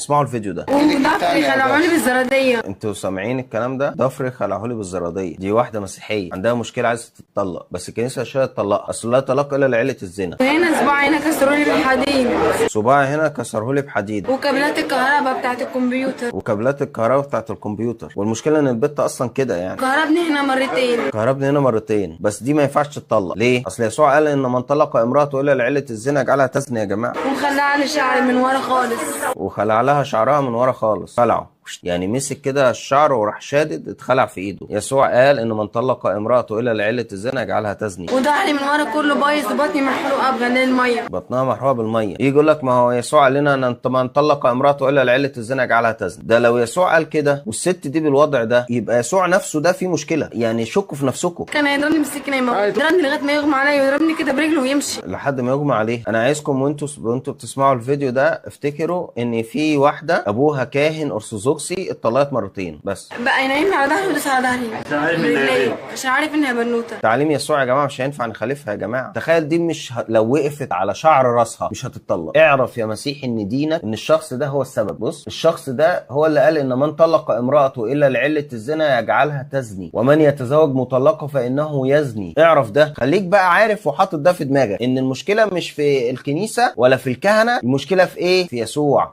اسمعوا الفيديو ده. وضفري خلعوني بالزرادية. انتوا سامعين الكلام ده؟ ضفري خلعهولي بالزرادية. دي واحدة مسيحية عندها مشكلة عايزة تتطلق، بس الكنيسة مش هتطلقها، اصل لا طلاق الا لعلة الزنا. هنا صباعي هنا كسرولي بالحديد. صباعي هنا كسرهولي بحديد. وكابلات الكهرباء بتاعت الكمبيوتر. وكابلات الكهرباء بتاعت الكمبيوتر. والمشكلة ان البت اصلا كده يعني. كهربني هنا مرتين. كهربني هنا مرتين، بس دي ما ينفعش تتطلق. ليه؟ اصل يسوع قال ان من طلق امراته الا لعلة الزنا جعلها تزني يا جماعة. ومخلع لي شعري من ورا خالص. وخلع لها شعرها من ورا خالص، خلعه يعني مسك كده الشعر وراح شادد اتخلع في ايده. يسوع قال ان من طلق امراته الا لعلة الزنا يجعلها تزني. وظهري من ورا كله بايظ وبطني محروقة بغلال المية. بطنها محروقة بالمية. يجي يقول لك ما هو يسوع قال لنا ان من طلق امراته الا لعلة الزنا يجعلها تزني. ده لو يسوع قال كده والست دي بالوضع ده يبقى يسوع نفسه ده فيه مشكلة، يعني شكوا في نفسكم. كان هيضربني بالسكينة يموت، يضربني لغاية ما يغمى عليا ويضربني كده برجله ويمشي لحد ما يغمى عليه. انا عايزكم وانتوا بتسمعوا الفيديو ده افتكروا ان في واحدة ابوها كاهن ارثوذكسي اتطلقت مرتين بس. بقى ينامني على ظهري ويدوس على ظهري عشان عارف إن هي بنت. عشان عارف ان هي بنوته. تعليم يسوع يا جماعة مش هينفع نخالفها يا جماعة. تخيل دي مش لو وقفت على شعر راسها مش هتتطلق. اعرف يا مسيحي ان دينك ان الشخص ده هو السبب. بص، الشخص ده هو اللي قال ان من طلق امراته الا لعله الزنا يجعلها تزني، ومن يتزوج مطلقه فانه يزني. اعرف ده، خليك بقى عارف وحاطط ده في دماغك ان المشكلة مش في الكنيسة ولا في الكهنة، المشكلة في ايه؟ في يسوع.